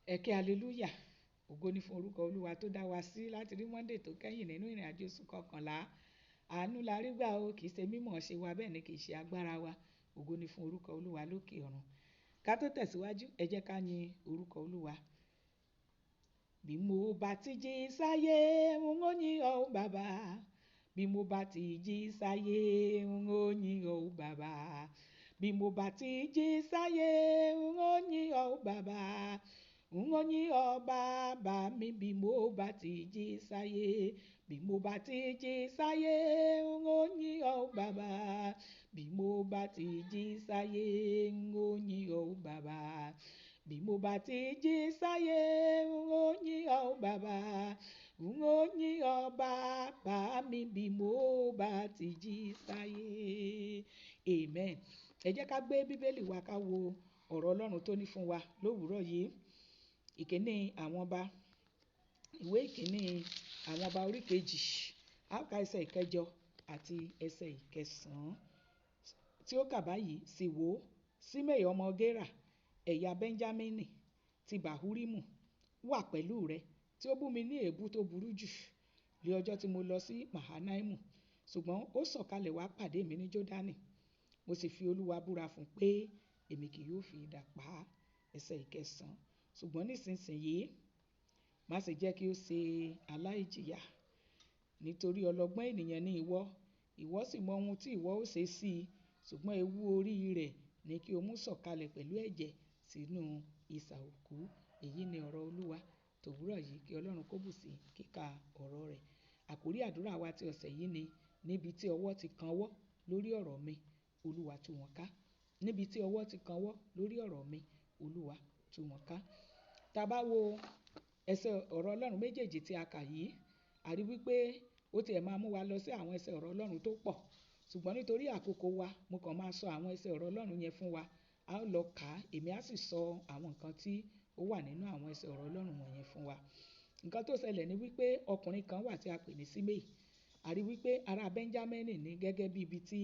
Ẹ ké hallelujah. Ògo ni fún orúkọ Olúwa tó dá wa sí láti rí Monday tó kẹ́yìn nínú ìrìnàjò oṣù kọkànlá. Àánú la rí gbà o, kì í ṣe mímọ̀ ṣe wa, bẹ́ẹ̀ ni kì í ṣe agbára wa. Ògo ni fún orúkọ Olúwa lókè ọ̀run. Ká tó tẹ̀síwájú, ẹ jẹ́ ká yin orúkọ Olúwa. Bí mo bá ti jí sáyé, n ó yìn ọ́ o bàbá. Bí mo bá ti jí sáyé, n ó yìn ọ́ o bàbá. Bí mo bá ti jí sáyé, n ó yìn ọ́ o bàbá. N ó yìn ọ́ bàbá mi bí mo bá ti jí sáyé. Bí mo bá ti jí sáyé, n ó yìn ọ́ o bàbá. Bí mo bá ti jí sáyé, n ó yìn ọ́ o bàbá. Bí mo bá ti jí sáyé, n ó yìn ọ́ o bàbá. N ó yìn ọ́ bàbá mi bí mo bá ti jí sáyé. Amen. Ẹ jẹ́ ká gbé Bíbélì wa ká wo ọ̀rọ̀ Ọlọ́run tó ní fún wa lówùúrọ̀ yìí. Ìkíní àwọn ọba, ìwé ìkíní àwọn ọba orí kejì, a ó ka ẹsẹ̀ ìkẹjọ àti ẹsẹ̀ ìkẹsàn-án tí ó kà báyìí: sì wò, Símẹ́ì ọmọ Gérà, ẹ̀yà Bẹ́ńjámínì ti Bàhúrímù wà pẹ̀lú rẹ̀, tí ó bú mi ní èébú tó burú jù ní ọjọ́ tí mo lọ sí Mahanaimu. Ṣùgbọ́n ó sọ̀kalẹ̀ wá pàdé mi ní Jọ́dánì. Mo sì fi Olúwa búra fún un pé èmi kì yóò fi idà pa á. Ẹsẹ̀ ìkẹsàn-án. Ṣùgbọ́n nísinsìnyí, má ṣe jẹ́ kí ó ṣe aláìjìyà, nítorí ọlọ́gbọ́n ènìyàn ni ìwọ, ìwọ sì mọ ohun tí ìwọ ó ṣe sí i. Ṣùgbọ́n ewu orí rẹ̀ ni kí o mú sọ̀kalẹ̀ pẹ̀lú ẹ̀jẹ̀ sínú isà òkú. Èyí ni ọ̀rọ̀ Olúwa tòwúrọ̀ yìí, kí Ọlọ́run kó bù sí kíka ọ̀rọ̀ rẹ̀. Àkórí àdúrà wa ti ọ̀sẹ̀ yìí ni, níbi tí ọwọ́ ti kan ọwọ́ lórí ọ̀rọ̀ mi, Olúwa tú wọn ká. Níbi tí ọwọ́ ti kan ọwọ́ lórí ọ̀rọ̀ mi, Olúwa tú wọn ká. Tá bá wo ẹsẹ̀ ọ̀rọ̀ Ọlọ́run méjèèjì tí a kà yìí, a rí wípé ó ti ẹ̀ máa mú wa lọ sí àwọn ẹsẹ̀ ọ̀rọ̀ Ọlọ́run tó pọ̀. Ṣùgbọ́n nítorí àkókò wa, mo kàn máa sọ àwọn ẹsẹ̀ ọ̀rọ̀ Ọlọ́run yẹn fún wa. A ó lọ kà á, èmi á sì sọ àwọn nǹkan tí ó wà nínú àwọn ẹsẹ̀ ọ̀rọ̀ Ọlọ́run wọ̀nyẹn fún wa. Nǹkan tó ṣẹlẹ̀ ni wípé ọkùnrin kan wà tí a pè ní Símẹ́ì. A rí wípé ará Bẹ́ńjámínì ní gẹ́gẹ́ bí ibi tí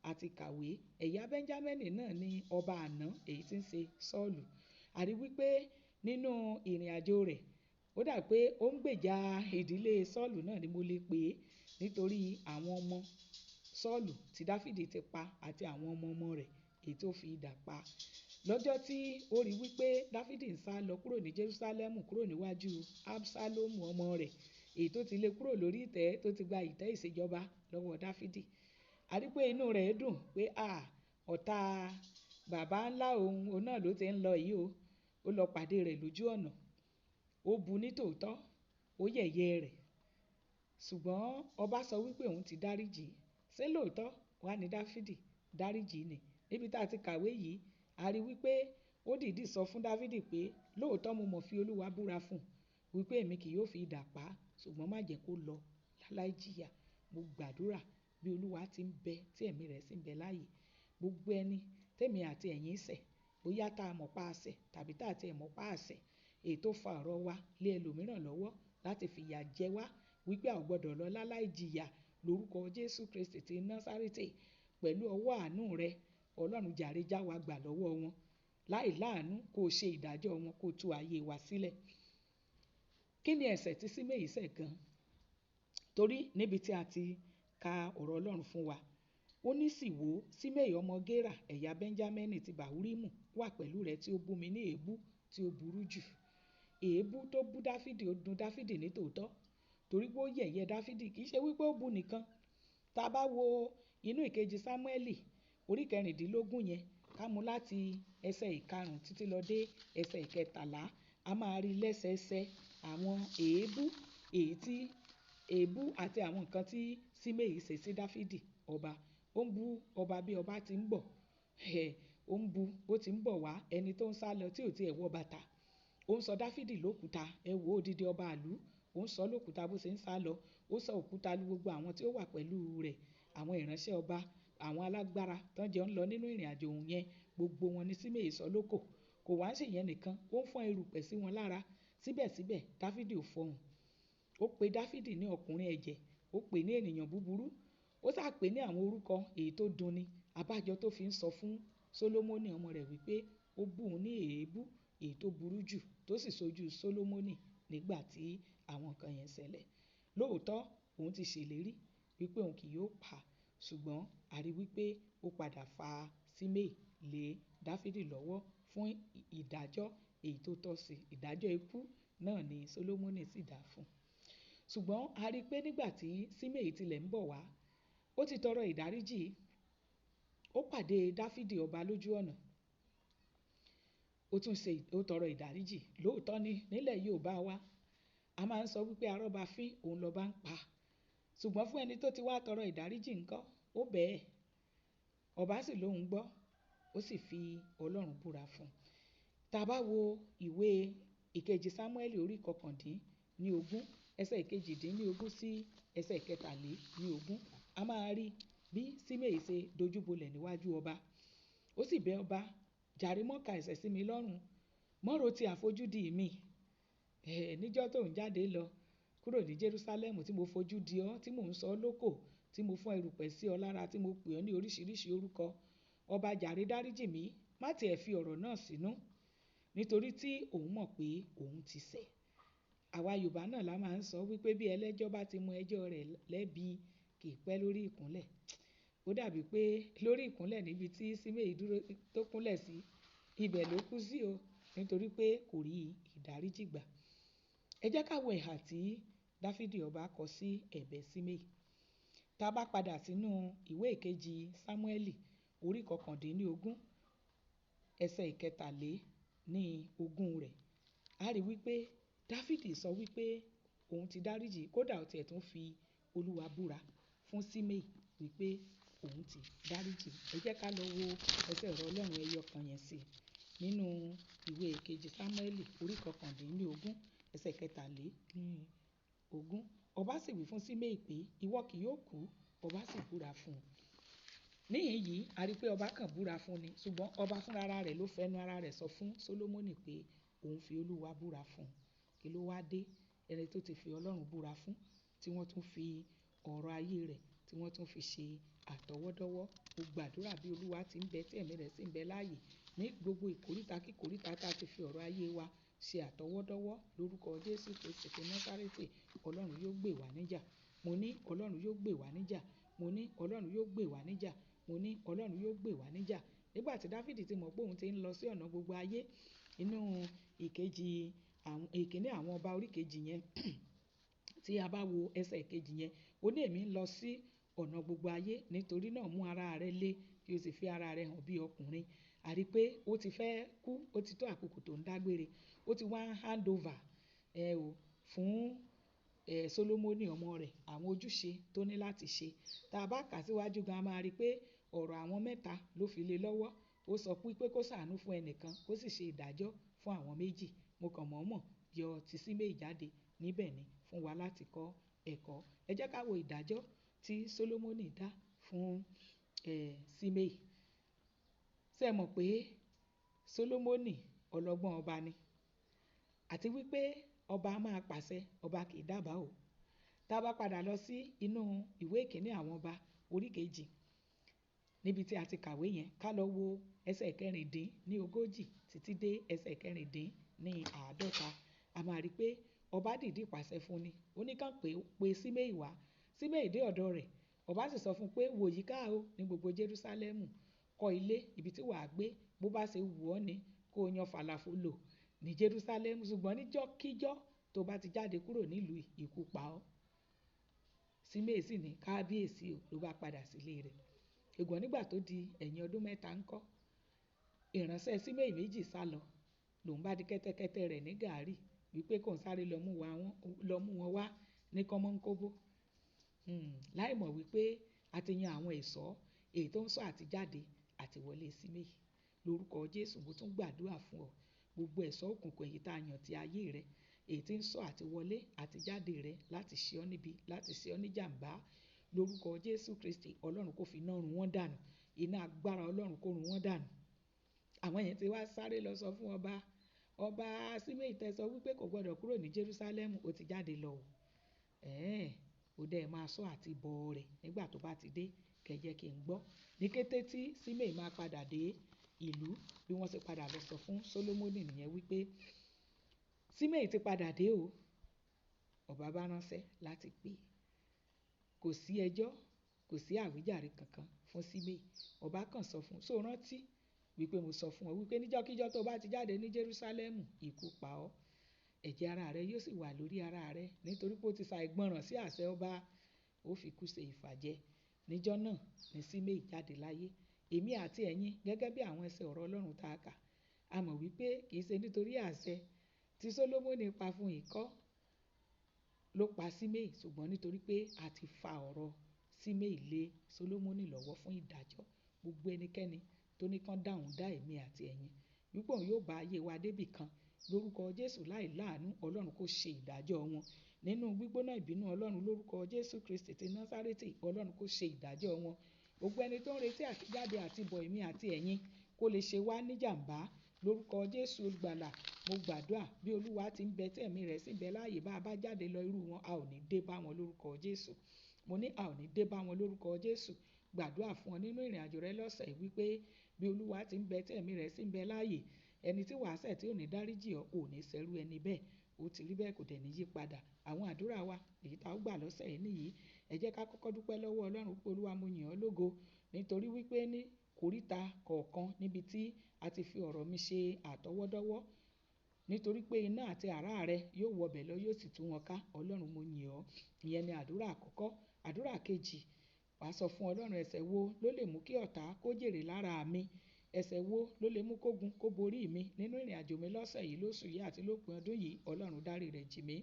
a ti kàwé. Ẹ̀yà Bẹ́ńjámínì náà ni ọba àná, èyí tí ń ṣe Sọ́ọ̀lù. A rí wípé nínú ìrìnàjò rẹ̀, ó dà pé ó ń gbèjà ìdílé Sọ́ọ̀lù náà ni mo lè pè é, nítorí àwọn ọmọ Sọ́ọ̀lù tí Dáfídì ti pa àti àwọn ọmọ ọmọ rẹ̀ èyí tó fi idà pa. Lọ́jọ́ tí ó rí wípé Dáfídì ń sá lọ kúrò ní Jerúsálẹ́mù, kúrò níwájú Absalomu ọmọ rẹ̀, èyí tó ti lé kúrò lórí ìtẹ́, tó ti gba ìtẹ́ ìṣèjọba lọ́wọ́ Dáfídì. A rí pé inú rẹ̀ dùn pé, à, ọ̀tá bàbá ńlá òun, òun náà ló ti ń lọ yìí o. Ó lọ pàdé rẹ̀ lójú ọ̀nà. Ó bu ní tòótọ́, ó yẹ̀yẹ́ rẹ̀. Ṣùgbọ́n ọba sọ wípé òun ti dáríjì. Ṣé lóòótọ́ wá ní Dáfídì dáríjì ni? Níbi tí a ti kàwé yìí, a rí wípé ó dìdí sọ fún Dáfídì pé lóòótọ́ mo mọ̀ fi Olúwa búra fún un wípé èmi kì yóò fi idà pa á, ṣùgbọ́n má jẹ́ kó lọ láláì jìyà. Mo gbàdúrà bí Olúwa ti ń bẹ, tí ẹ̀mí rẹ̀ sì ń bẹ láàyè. Gbogbo ẹni tèmi àti ẹ̀yin ṣẹ̀, bóyá tá a mọ̀ pa àṣẹ tàbí tá a ti ẹ̀ mọ̀ pa àṣẹ, èyí tó fa ọ̀rọ̀ wa lé ẹlòmíràn lọ́wọ́ láti fi ìyà jẹ wá wípé a ò gbọdọ̀ lọ láláì jìyà lórúkọ Jésù Kristi ti Násárẹ́tì. Pẹ̀lú ọwọ́ àánú rẹ, Ọlọ́run jàre já wa gbà lọ́wọ́ wọn. Láì láàánú kó ṣe ìdájọ́ wọn, kó tú ayé wa sílẹ̀. Kí ni ẹ̀ṣẹ̀ tí Símẹ́ì ṣẹ̀ gan? Torí níbi tí a ti ka ọ̀rọ̀ Ọlọ́run fún wa, ó ní sì wò, Símẹ́ì ọmọ Gérà, ẹ̀yà Bẹ́ńjámínì ti Bàhúrímù wà pẹ̀lú rẹ̀ tí ó bú mi ní èébú tí ó burú jù. Èébú tó bú Dáfídì, ó dùn Dáfídì ní tòótọ́, torí pé ó yẹ̀yẹ́ Dáfídì, kì í ṣe wípé ó bu nìkan. Tá bá wo inú ìkejì Sámúẹ́lì orí kẹrìndínlógún yẹn, ká mú láti ẹsẹ̀ ìkarùn-ún títí lọ dé ẹsẹ̀ ìkẹtàlá, a máa rí lẹ́sẹẹsẹ àwọn èébú, èyí tí èébú àti àwọn nǹkan tí Símẹ́ì ṣe sí Dáfídì ọba. Ó ń bú ọba bí ọba ti ń bọ̀. Ó ń bu bó ti ń bọ̀ wá, ẹni tó ń sá lọ tí ò tí ì wọ bàtà. Ó ń sọ Dáfídì lókúta, ẹ wò odidi ọba ìlú. Ó ń sọ lókúta bó ṣe ń sá lọ. Ó sọ òkúta lu gbogbo àwọn tí ó wà pẹ̀lú rẹ̀, àwọn ìránṣẹ́ ọba, àwọn alágbára tó ń jẹun lọ nínú ìrìnàjò òun yẹn, gbogbo wọn ni Símẹ́ì sọ lóko. Kò wá ṣe ìyẹn nìkan, ó ń fọ́n erùpẹ̀ sí wọn lára. Síbẹ̀síbẹ̀, Dáfídì ò fọhùn. Ó pe Dáfídì ní ọkùnrin ẹ̀jẹ̀, ó pè ní ènìyàn búburú. Ó sá pè ní àwọn orúkọ èyí tó dunni. Àbájọ tó fi ń sọ fún Sólómọ́nì ọmọ rẹ̀ wípé ó bú òun ní èébú èyí tó burú jù tó sì ṣojú Sólómọ́nì nígbà tí àwọn nǹkan yẹn ṣẹlẹ̀. Lóòótọ́ òun ti ṣèlérí wípé òun kì yóò pa, ṣùgbọ́n a rí wípé ó padà fa Síméì lé Dáfídì lọ́wọ́ fún ìdájọ́ èyí tó tọ́ sí. Ìdájọ́ ikú náà ni Sólómọ́nì sì dá fún. Ṣùgbọ́n a rí pé nígbà tí Síméì tilẹ̀ ń bọ̀ wá, ó ti tọrọ ìdáríjì. Ó pàdé Dáfídì ọba lójú ọ̀nà. Ó tún ṣe, ó tọrọ ìdáríjì. Lóòótọ́ ni nílẹ̀ Yorùbá wa, a máa ń sọ wípé arọ́ba fín òun lọba ń pa. Ṣùgbọ́n fún ẹni tó ti wá tọrọ ìdáríjì ńkọ́, ó bẹ̀ ẹ́. Ọba sì lóhùn gbọ́, ó sì fi Ọlọ́run búra fún un. Tá bá wo ìwé ìkejì Sámúẹ́lì orí 19, ẹsẹ̀ 18 sí ẹsẹ̀ 23, a máa rí bí Síméì ṣe dojúbolẹ̀ níwájú ọba. Ó sì bẹ ọba, jàre mọ́ ka ẹ̀ṣẹ̀ sí mi lọ́rùn, mọ́ ro ti àfojúdi mi. Níjọ́ tó ń jáde lọ kúrò ní Jerúsálẹ́mù tí mo fojú di ọ́, tí mò ń sọ lóko, tí mo fọ́n erùpẹ̀ sí ọ lára, tí mo pè ọ́ ní oríṣiríṣi orúkọ. Ọba jàre dáríjì mí, má tí ẹ fi ọ̀rọ̀ náà sínú, nítorí tí òun mọ̀ pé òun ti ṣẹ̀. Àwa Yorùbá náà la máa ń sọ wípé bí ẹlẹ́jọ́ bá ti mọ ẹjọ́ rẹ̀ lẹ́bi, kì í pẹ́ lórí ìkúnlẹ̀. Ó dàbí pé lórí ìkúnlẹ̀ níbi tí Síméì dúró tó kúnlẹ̀ sí, ibẹ̀ ló kú sí o, nítorí pé kò rí ìdáríjì gbà. Ẹ jẹ́ ká wo ìhà tí Dáfídì ọba kọ sí ẹ̀bẹ̀ Síméì. Tá bá padà sínú ìwé ìkejì Sámúẹ́lì orí 19, ẹsẹ̀ 23 rẹ̀, a rí wípé Dáfídì sọ wípé òun ti dáríjì, kódà ó tiẹ̀ tún fi Olúwa búra fún Síméì wípé òun ti dáríjì. Ẹ jẹ́ ká lọ wo ẹsẹ̀ ọ̀rọ̀ Ọlọ́run ẹyọ kan yẹn sí nínú ìwé ìkejì Sámúẹ́lì orí 19, ẹsẹ̀ 23. Ọba sì wí fún Síméì pé, ìwọ kì yóò kú. Ọba sì búra fún un. Níhìn yìí, a rí pé ọba kan búra fún ni, ṣùgbọ́n ọba fúnra ara rẹ̀ ló fẹnu ara rẹ̀ sọ fún Sólómọ́nì pé òun fi Olúwa búra fún un. Kí ló wá dé? Ẹni tó ti fi Ọlọ́run búra fún, tí wọ́n tún fi ọ̀rọ̀ ayé rẹ̀, tí wọ́n tún fi ṣe àtọwọ́dọ́wọ́. Mo gbàdúrà bí Olúwa ti ń bẹ, tí ẹ̀mí rẹ̀ sì ń bẹ láàyè ní gbogbo ìkóríta kí ìkóríta tí a ti fi ọ̀rọ̀ ayé wa ṣe àtọwọ́dọ́wọ́ lórúkọ Jésù Kristi ti Násárẹ́tì. Ọlọ́run yóò gbè wá níjà. Mo ní Ọlọ́run yóò gbè wá níjà. Mo ní Ọlọ́run yóò gbè wá níjà. Mo ní Ọlọ́run yóò gbè wá níjà. Nígbà tí Dáfídì ti mọ̀ pé òun ti ń lọ sí ọ̀nà gbogbo ayé, inú ìkejì àwọn, ìkíní àwọn ọba orí kejì yẹn, tí a bá wo ẹsẹ̀ kejì yẹn, ó ní èmi ń lọ sí ọ̀nà gbogbo ayé, nítorí náà mú ara rẹ lé kí o sì fi ara rẹ hàn bí ọkùnrin. A rí pé ó ti fẹ́ kú, ó ti tó àkókò tó ń dágbére. Ó ti wá hand over, fún, Sólómọ́nì ọmọ rẹ̀, àwọn ojúṣe tó ní láti ṣe. Tá bá kà síwájú gan, a máa rí pé ọ̀rọ̀ àwọn mẹ́ta ló fi lé lọ́wọ́. Ó sọ pé kó ṣàánú fún ẹnìkan, kó sì ṣe ìdájọ́ fún àwọn méjì. Mo kàn mọ̀ọ́mọ̀ yọ ti Síméì jáde níbẹ̀ ni fún wa láti kọ́ ẹ̀kọ́. Ẹ jẹ́ ká wo ìdájọ́ tí Sólómọ́nì dá fún, Síméì. Ṣé ẹ mọ̀ pé Sólómọ́nì ọlọ́gbọ́n ọba ni? Àti wípé ọba máa pàṣẹ, ọba kì í dábàá o. Tá bá padà lọ sí inú ìwé ìkíní àwọn ọba orí kejì, níbi tí a ti kàwé yẹn, ká lọ wo ẹsẹ̀ 36 títí dé ẹsẹ̀ 46. A máa rí pé ọba dìdí pàṣẹ fún ni. Ó ní ká pé Síméì wá. Síméì dé ọ̀dọ̀ rẹ̀. Ọba sì sọ fún un pé wò yíká o ní gbogbo Jerúsálẹ́mù, kọ́ ilé ibi tí wà á gbé, bó bá ṣe wù ọ́ ni kó yan fàlàfolo ní Jerúsálẹ́mù, ṣùgbọ́n níjọ́kíjọ́ tó bá ti jáde kúrò nílùú ikú pa ọ́. Síméì sì ní kábíyèsí o, ló bá padà sílé rẹ̀. Ṣùgbọ́n nígbà tó di ẹ̀yìn ọdún mẹ́ta ńkọ́, ìránṣẹ́ Síméì méjì sálọ. Lòun bá di kẹ́tẹ́kẹ́tẹ́ rẹ̀ ní gàárì wípé kó ń sáré lọ mú wọn wá ní kọ́mọ́nkóbó. Láì mọ̀ wípé a ti yan àwọn ẹ̀ṣọ́ èyí tó ń ṣọ́ àti jáde àti wọlé Síméì. Lórúkọ Jésù, mo tún gbàdúrà fún ọ. Gbogbo ẹ̀ṣọ́ òkùnkùn èyí tá a yàn ti ayé rẹ, èyí tí ń ṣọ́ àti wọlé àti jáde rẹ láti ṣe ọ́ níbi, láti ṣe ọ́ ní jàmbá. Lórúkọ Jésù Kristi, Ọlọ́run kò fi iná run wọ́n dànù. Iná agbára Ọlọ́run kó run wọ́n dànù. Àwọn yẹn ti wá sáré lọ sọ fún ọba. Ọba Síméì tẹ sọ wípé kò gbọdọ̀ kúrò ní Jerúsálẹ́mù, ó ti jáde lọ o. Ó dẹ̀ máa sọ àti bọ̀ rẹ̀ nígbà tó bá ti dé, kẹ́ jẹ́ kí n gbọ́. Ní kété tí Síméì máa padà dé, ìlú. Bí wọ́n ṣe padà lọ sọ fún Sólómọ́nì nìyẹn wípé Síméì ti padà dé o. Ọba bá ránṣẹ́ láti pè é. Kò sí ẹjọ́, kò sí àwíjàre kankan fún Síméì. Ọba kan sọ fún un, "Ṣó rántí wípé mo sọ fún ọ wípé níjọ́kíjọ́ tó bá ti jáde ní Jerúsálẹ́mù, ikú pa ọ́. Ẹ̀jẹ̀ ara rẹ yóò sì wà lórí ara rẹ nítorí pé ó ti ṣàìgbọràn sí àṣẹ ọba, ó fi kú ṣe ìfàjẹ." Níjọ́ náà ni Síméì jáde láyé. Èmi àti ẹ̀yin gẹ́gẹ́ bí àwọn ẹsẹ̀ ọ̀rọ̀ Ọlọ́run tá a kà, a mọ̀ wípé kì í ṣe nítorí àṣẹ tí Sólómọ́nì pa fún ìkọ́ ló pa Síméì, ṣùgbọ́n nítorí pé a ti fa ọ̀rọ̀ Síméì lé Sólómọ́nì lọ́wọ́ fún ìdájọ́. Gbogbo ẹnikẹ́ni tó ní kán dáhùn dá èmi àti ẹ̀yin wípé òun yóò bá ayé wa débì kan lórúkọ Jésù láì láàánú, Ọlọ́run kó ṣe ìdájọ́ wọn. Nínú gbígbóná ìbínú Ọlọ́run lórúkọ Jésù Kristi ti Násárẹ́tì, Ọlọ́run kó ṣe ìdájọ́ wọn. Gbogbo ẹni tó ń retí àtijáde àti bọ̀ èmi àti ẹ̀yin kó lè ṣe wá níjàmbá lórúkọ Jésù olùgbàlà. Mo gbàdúrà bí Olúwa ti ń bẹ tí ẹ̀mí rẹ̀ sì ń bẹ láàyè, bá a bá jáde lọ irú wọn, a ò ní dé bá wọn lórúkọ Jésù. Mo ní a ò ní dé bá wọn lórúkọ Jésù. Gbàdúrà fún ọ nínú ìrìnàjò rẹ lọ́sẹ̀ wípé bí Olúwa ti ń bẹ tí ẹ̀mí rẹ̀ sì ń bẹ láàyè, ẹni tí wàá ṣẹ̀ tí ò ní dáríjì ọ́, ò ní ṣerú ẹni bẹ́ẹ̀. Ó ti rí bẹ́ẹ̀, kò dẹ̀ ní yí padà. Àwọn àdúrà wa èyí tá ó gbà lọ́sẹ̀ yìí nìyí. Ẹ jẹ́ ká kọ́kọ́ dúpẹ́ lọ́wọ́ Ọlọ́run pé Olúwa mo yìn ọ́ lógo nítorí wípé ní kòríta kọ̀ọ̀kan níbi tí a ti fi ọ̀rọ̀ mi ṣe àtọwọ́dọ́wọ́, nítorí pé iná àti àrá rẹ yóò wọbẹ̀ lọ, yóò sì tú wọn ká. Ọlọ́run mo yìn ọ́. Ìyẹn ni àdúrà àkọ́kọ́. Àdúrà kejì, wàá sọ fún Ọlọ́run, ẹ̀ṣẹ̀ wo ló lè mú kí ọ̀tá kó jèrè lára mi? Ẹ̀ṣẹ̀ wo ló lè mú kógun kó borí mi nínú ìrìnàjò mi lọ́sẹ̀ yìí, lóṣù yìí àti lópin ọdún yìí? Ọlọ́run dárí rẹ̀ jì mí.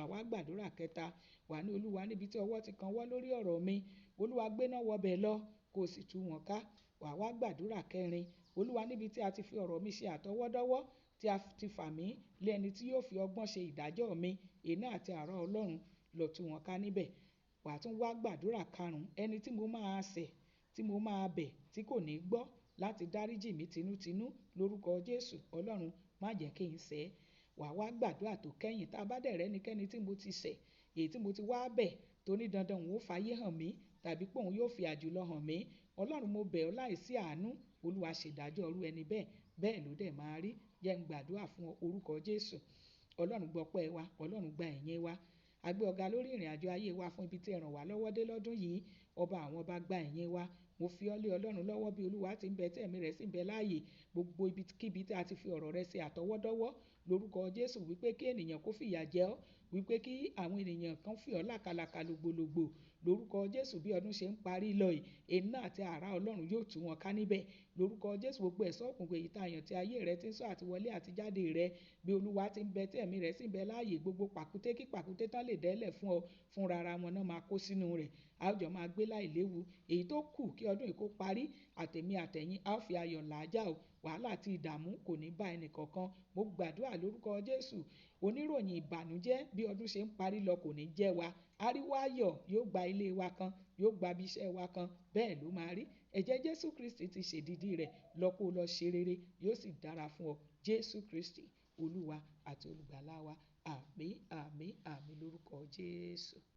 Àwa gbàdúrà kẹta, wà ní Olúwa níbi tí ọwọ́ ti kan wọ́ lórí ọ̀rọ̀ mi, Olúwa gbéná wọbẹ̀ lọ kó sì tú wọn ká. Wà wá gbàdúrà kẹrin, Olúwa níbi tí a ti fi ọ̀rọ̀ mi ṣe àtọwọ́dọ́wọ́, tí a ti fà mí lé ẹni tí yóò fi ọgbọ́n ṣe ìdájọ́ mi, iná àti àrá Ọlọ́run lọ tú wọn ká níbẹ̀. Wà tún wá gbàdúrà karùn-ún, ẹni tí mo máa ṣẹ̀, tí mo máa bẹ̀, tí kò ní gbọ́ láti dáríjì mí tinútinú lórúkọ Jésù, Ọlọ́run má jẹ́ kí n ṣẹ̀. Wà wá gbàdúrà tó kẹ́yìn, tá a bá dẹ̀ rẹ́ ẹnikẹ́ni tí mo ti ṣẹ̀, èyí tí mo ti wá bẹ̀ tó ní dandan òun ó fàyè hàn mí tàbí pé òun yóò fi àjùlọ hàn mí, Ọlọ́run mo bẹ̀ ọ́ láìsí àánú, Olúwa ṣèdájọ́ irú ẹni bẹ́ẹ̀. Bẹ́ẹ̀ ló dẹ̀ máa rí. Jẹ́ n gbàdúrà fún ọ orúkọ Jésù. Ọlọ́run gbọpẹ́ wa, Ọlọ́run gba ẹ̀yìn wa. A gbé ọ̀gá lórí ìrìnàjò ayé wa fún ibi tí ẹ ràn wá lọ́wọ́ dé lọ́dún yìí. Ọba àwọn ọba gba ẹ̀yìn wa. Mo fi ọ́ lé Ọlọ́run lọ́wọ́ bí Olúwa ti ń bẹ tí ẹ̀mí rẹ̀ sì ń bẹ láàyè. Gbogbo ibikíbi tí a ti fi ọ̀rọ̀ rẹ ṣe àtọwọ́dọ́wọ́ lórúkọ Jésù wípé kí ènìyàn kó fìyà jẹ ọ́, wípé kí àwọn ènìyàn kan fi ọ́ làkàlàkà lògbòlògbò lórúkọ Jésù bí ọdún ṣe ń parí lọ yìí, iná àti àrá Ọlọ́run yóò tú wọn ká níbẹ̀ lórúkọ Jésù. Gbogbo ẹ̀ṣọ́ òkùnkùn èyí tá a yàn tí ayé rẹ ti ń sọ àti wọlé àti jáde rẹ bí Olúwa ti ń bẹ tí ẹ̀mí rẹ̀ sì ń bẹ láàyè, gbogbo pàkúté kí pàkúté tán lè dẹ́lẹ̀ fún ọ fúnra ara wọn náà máa kó sínú rẹ̀. A ó jọ máa gbé láìléwu. Èyí tó kù kí ọdún yìí kó parí, àtèmi àtẹ̀yin a ó fi ayọ̀ làájá o. Wàhálà àti ìdààmú kò ní bá ẹnì kankan. Mo gbàdúrà lórúkọ Jésù, oníròyìn ìbànújẹ́ bí ọdún ṣe ń parí lọ kò ní jẹ́ wa. Ariwo ayọ̀ yóò gba ilé wa kan, yóò gba ibi iṣẹ́ wa kan, bẹ́ẹ̀ ló máa rí. Ẹ̀jẹ̀ Jésù Kristi ti ṣèdídì rẹ̀, lọ kó lọ ṣe rere, yóò sì dára fún ọ. Jésù Kristi, Olúwa àti olùgbàlà wa. Àmín, àmín, àmín lórúkọ Jésù.